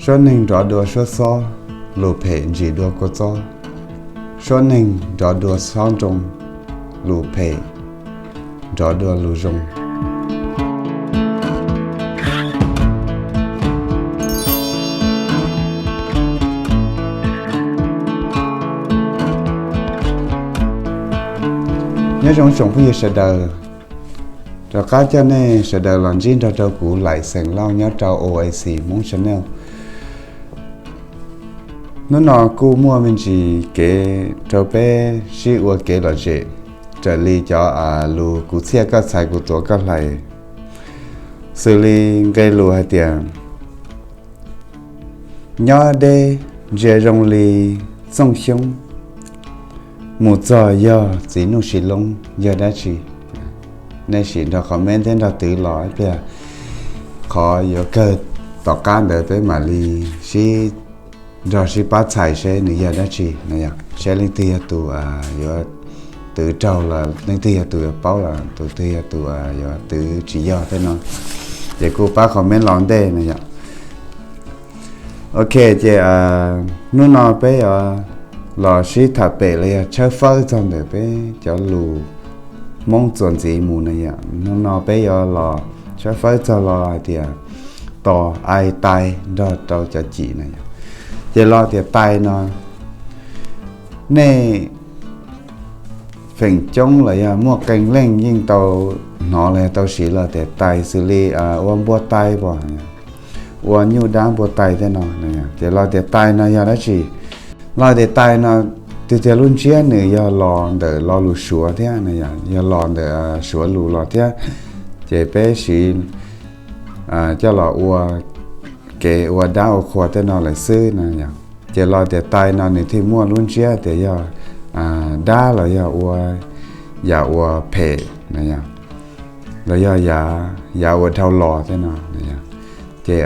Suab neeg nrov dua suab xob, lus phem ntsim dua kua txob. Suab neeg nrov dua xob nroo, lus phem nrov dua lus zoo. Nyob zoo tsoom phooj ywg sawv daws, rov qab coj nej sawv daws los ntsib nrog rau kuv Laim Xeem Lauj nyob rau O A C Hmoob Channel. Hnub no kuj muaj me ntsis kev rau peb sib ua kev lom zem, raws li cov lus kuv txhiaj koj txhais kuv tuav koj hlais, xws li nqe lus hais tias, nyob deb ntsia zoo li txooj xyoob, mus txog yog txiv nuj si loob yog dab tsi? Nej sim nrog comment thiab nrog twv los ib pliag, qhov yuav kawg tom qab ntawd peb mam li sib nrog sib pab txhais seb nws yog dab tsi no yom, seb leej twg yog tus yuav twv raug los leej twg yog tus yuav paub los tus twg yog tus yuav twv tsis yog tej no, ces kuj pab comment los ntej no yom. Ok, ces hnub no peb yuav los sib tham pem los yog tshawb fawb txog ntawm peb cov lus Hmoob txuas ntxiv mus na yom. Hnub no peb yuav los tshawb fawb txog los hais tias tos ai tais nrog rau cov cim na yom. Ces los tias tais no, nej feem coob los yog muaj qee leej yeej tau hnov los yog tau siv los tias tais xws li ua npua tais pom, ua nyuj dab npua tais tej no. Ces los tias tais no yog dab tsi? Los tias tais no, tiag tiag lub ntsiab nws yog los ntawm lo lus Suav thiab, yog los ntawm Suav lus los thiab, ces peb siv coj los ua kev ua dab ua qhua tej no lawm xwb no yom. Ces los tias tais no nws thiaj muaj lub ntsiab tias yog dab los yog ua yam uas phem na yom, los yog yav uas dhau los tej no. Ces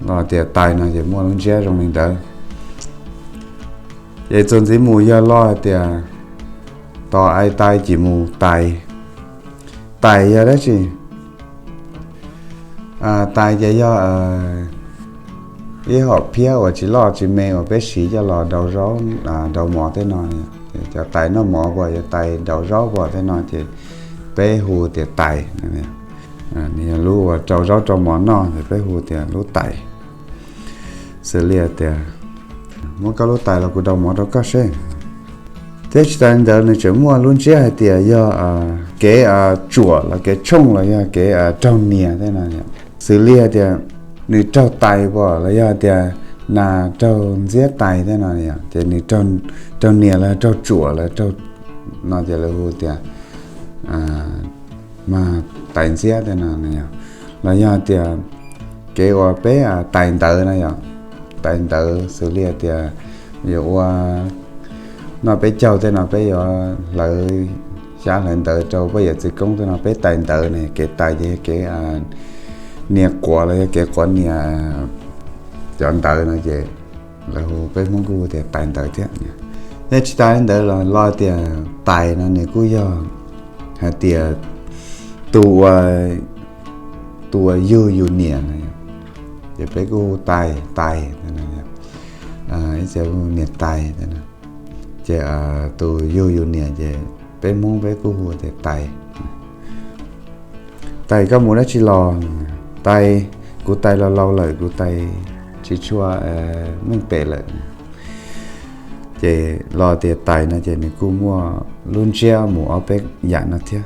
los tias tais no ces muaj lub ntsiab zoo li ntawd. Ces txuas ntxiv mus yog los tias tos ai tais cim mus tais. Tais yog dab tsi? Tais ces yog ib hom phiab uas tsis loj tsis me uas peb siv coj los daus zaub daus mov tej no. Cov tais noj mov pom, cov tais daus zaub pom tej no ces peb hu tias tais. Nws yog lub uas rau zaub rau mov noj ces peb hu tias lub tais. Xws li tias, muab koj lub tais los kuv daus mov rau koj seb. Thiab tsis tas li ntawd nws tseem muaj lub ntsiab hais tias yog kev tsuam los kev tshooj los yog kev raug nias tej no. Xws li tias nws raug tais pom los yog tias nas raug ntxiab tais tej no, ces nws raug nias los raug tsuam los no ces lawv hu tias mag tais ntxiab tej no. Los yog tias kev uas peb tais ntawv no yom, tais ntawv xws li tias yuav ua noj peb caug tej no peb yuav hlawv xyab hlawv ntawv rau poj yawm txwv koob tej no peb tais ntawv ne, kev tais ces yog kev nias quav los yog kev quav nias cov ntawv no ces lawv hu, peb Hmoob kuj hu tias tais ntawv thiab. Thiab tsis tas li ntawd los los tias tais no nws kuj yog hais tias tus uas, tus uas yug yus niam no, ces peb kuj hu tais, tais, ib txhia hu niam tais. Ces tus yug yus niam ces peb Hmoob peb kuj hu tias tais. Tais koj mus dab tsi los? Tais, kuv tais los laus lawm, kuv tais tsis tshua meej pem lawm. Ces los tias tais no ces nws kuj muaj lub ntsiab mus ob peb yam no thiab.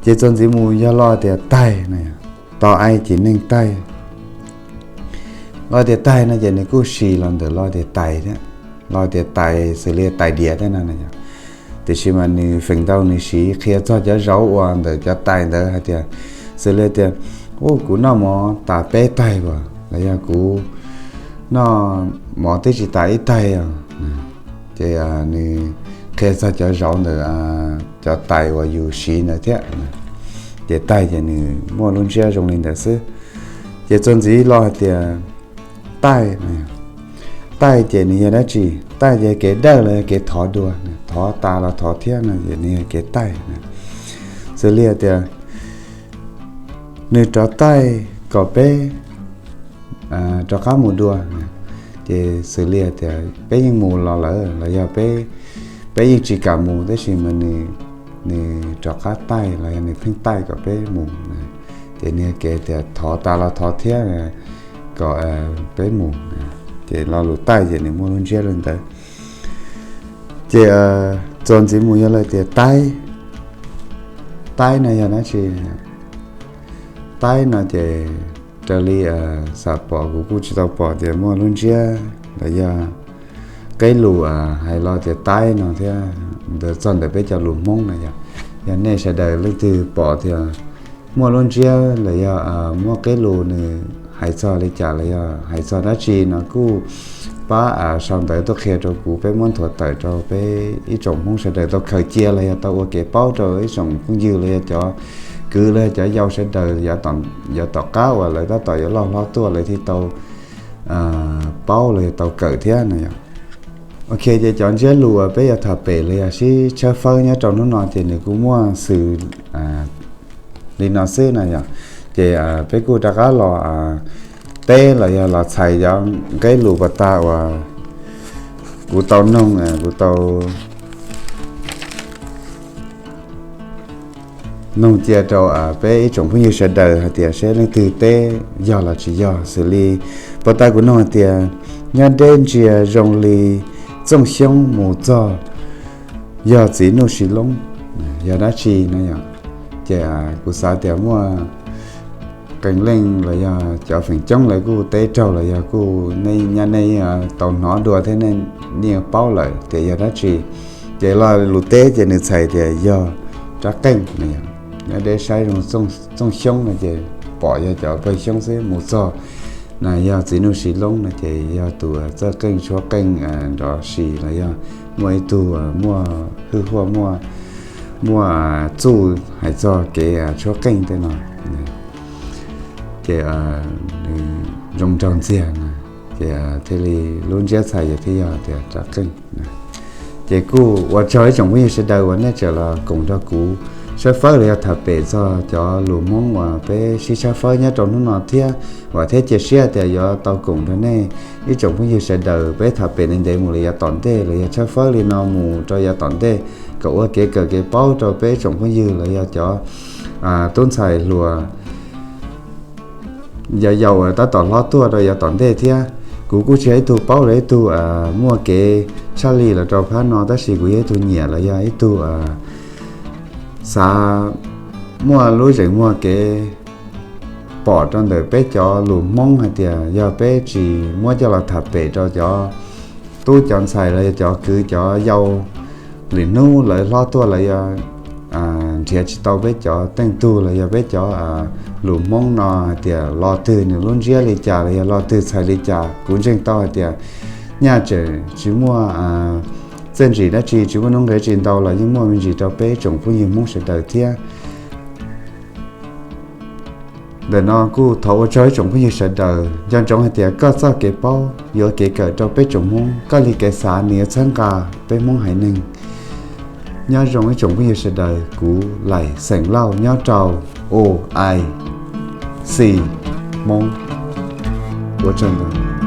Ces txuas ntxiv mus yog los tias taig no, tos ai cim neeg taig. Los tias taig no ces nws kuj siv los ntawm los tias tais thiab. Los tias tais xws li tais diav thiab no, tiam sis mas nws feem ntau nws siv qhia txog cov zauv uas ntawm cov tais ntawd hais tias, xws li tias, u, kuv noj mov tas peb taig as, los yog kuv noj mov twb tsis tas ib taig os. Ces nws qhia txog cov zauv ntawm cov tais uas yus siv ntawd thiab. Ces taig ces nws muaj lub ntsiab zoo li ntawd xwb. Ces txuas ntxiv los hais tias taij, taij ces nws yog dab tsi? Taij ces yog kev dawj los yog kev thov dua, thov tas los thov thiab no ces nws yog kev taij. Xws li tias nws rov taij kom peb rov qab mus dua. Ces xws li tias peb yeej mus los lawm los yog peb, peb yeej tsis kam mus tab sis mas nws, nws rov qab taij los yog nws pheej taij kom peb mus. Ces nws kev tias thov tas los thov thiab kom peb mus. Ces lo lus taij ces nws muaj lub ntsiab li ntawd. Ces txuas ntxiv mus yog lawv tias taib. Taib no yog dab tsi? Taib no ces raws li xam pom, kuv kuj tsis tau pom tias muaj lub ntsiab los yog qeb lus hais los tias taib no thiab ntawd txog ntawm peb cov lus Hmoob no yog. Yog nej sawv daws leej twg pom tias muaj lub ntsiab los yog muaj qeb lus nws hais txog li cas los yog hais txog dab tsi no kuj pab sau ntawv tuaj qhia rau kuv, peb muab nthuav tawm rau peb ib tsoom Hmoob sawv daws tau khaws cia los yog tau ua kev paub rau ib tsoom phooj ywg los yog cov kwv los yog cov yau sawv daws yav tom qab uas lawv tab tom yuav loj hlob tuaj lawv thiaj tau paub los yog tau kawm thiab no yog. Ok, ces cov ntsiab lus uas peb yuav tham pem los yog sib tshawb fawb nyob rau hnub no ces nws kuj muaj xws li no xwb no yog. Ces peb kuj rov qab los teb los yog los txhais cov nqeb lus pas tas uas kuv tau noog, kuv tau noog cia rau peb ib tsoom phooj ywg sawv daws hais tias seb leej twg teb yog los tsis yog. Xws li pas tas kuv noog hais tias nyob deb ntsia zoo li Txooj Xyoob mus txog yog txiv Nuj Sis Loob yog dab tsi no yog. Ces kuv xav tias muaj qee leej los yog cov feem coob lawv kuj teb raug los yog kuj nej nyab nej tau hnov dua thiab nej yeej paub lawm tias yog dab tsi. Ces lo lus teb ces nws txhais tias yog rab qeej no yog. Nyob deb saib zoo Txooj Xyoob no ces pom yog cov pawg xyoob xwb, mus txog na yog txiv Nuj Sis Loob no ces yog tus txawj qeej tshuab qeej nrov si los yog muaj ib tug muaj hwj huaj, muaj txuj hais txog kev tshuab qeej tej no. Ces nws zoo nraug ntxiag na, ces thiaj li lub ntsiab txhais yog thiaj yog tias rab qeej. Ces kuj ua tsaug ib tsoom phooj ywg sawv daws uas nej tseem los koom nrog kuv tshawb fawb los yog tham pem txog cov lus Hmoob uas peb sib tshawb fawb nyob rau hnub no thiab, vam thiab cia siab tias yuav tau koom nrog nej ib tsoom phooj ywg sawv daws peb tham pem ntev ntev mus los yav tom ntej los yog tshawb fawb li no mus rau yav tom ntej kom ua kev kawm kev paub rau peb ib tsoom phooj ywg los yog cov tub ntxhais hluas yau yau uas tab tom hlob tuaj rau yav tom ntej thiab. Kuv kuj tsis yog ib tug paub los ib tug muaj kev tshaj lij los rau phab no, tab sis kuv yog ib tug nyiam los yog ib tug xav muaj lub zeem muag kev pom rau ntawm peb cov lus Hmoob hais tias yog peb tsis muab coj los tham pem rau cov tub cov ntxhais los yog cov kwv cov yau lwm hnub lawv hlob tuaj lawv yuav nrhiav tsis tau peb cov teej tug los yog peb cov lus Hmoob no hais tias lo twg nws lub ntsiab li cas los yog lo twg txhais li cas. Kuv ntseeg tau hais tias nyaj tseem tsis muaj txiaj ntsig dab tsi, tsis muaj nuj nqes tsis ntau los yeej muaj me ntsis rau peb tsoom phooj ywg Hmoob sawv daws thiab. Ntawm no kuj thov ua tsaug ib tsoom phooj ywg sawv daws, nco ntsoov hais tias koj txoj kev paub yuav kev kawm rau peb tsoom Hmoob, koj li kev xav nws yuav txhawb nqa peb Hmoob haiv neeg. Nyob zoo ib tsoom phooj ywg sawv daws, kuv Laim xeem Lauj nyob rau U I C Hmoob. Ua tsaug ntau.